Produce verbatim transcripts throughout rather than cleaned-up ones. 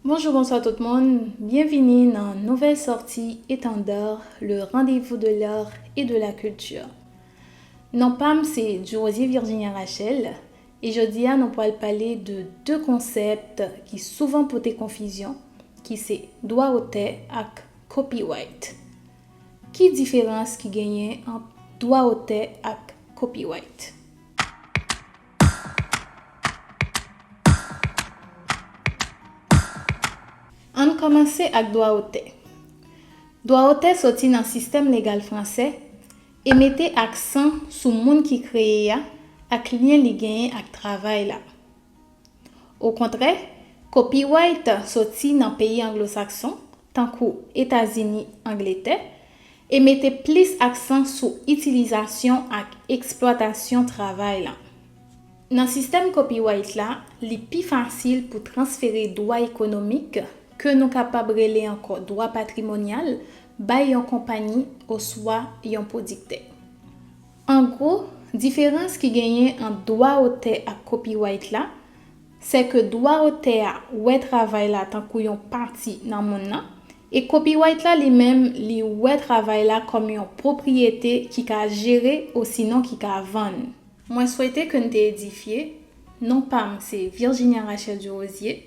Bonjou, bonswa tout moun. Byenvini nan nouvèl sòti Étendard, le rendez-vous de l'art et de la culture. Non pa m se Durosier Virginia Rachel, e jodi a nou pral pale de de konsèp ki souvan pote konfizyon, ki se dwa otè ak copyright. Ki diferans ki genyen ant dwa otè ak copyright? Ann kòmanse ak dwa otè. Dwa otè soti nan sistèm legal fransè e mete aksan sou moun ki kreye a ak lyen li genyen ak travay la. Okontrè, copyright soti nan peyi anglosakson, tankou Etazini, Angletè, e mete plis aksan sou itilizasyon ak eksplwatasyon travay la. Nan sistèm copyright la, li pi fasil pou transfere dwa ekonomik, ke nou kapab rele ankò dwa patrimonyal, bay yon konpayi oswa yon pwodiktè. An gwo, diferans ki genyen ant dwa otè ak copyright la, se ke dwa otè a wè travay la tankou yon pati nan monn nan, e copyright la li menm, li wè travay la kòm yon pwopriyete ki ka jere osinon ki ka vann. Mwen swete ke n te edifye. Non pa m se Virginia Rachel Durosier.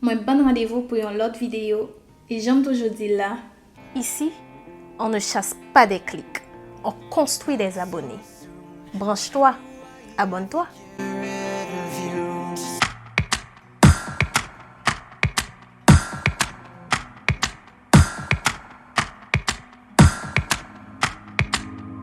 Mwen ban n randevou pou yon lòt videyo, e jan m toujou di l la, ici, on ne chasse pas des clics, on construit des abonnés. Branche-toi, abonne-toi.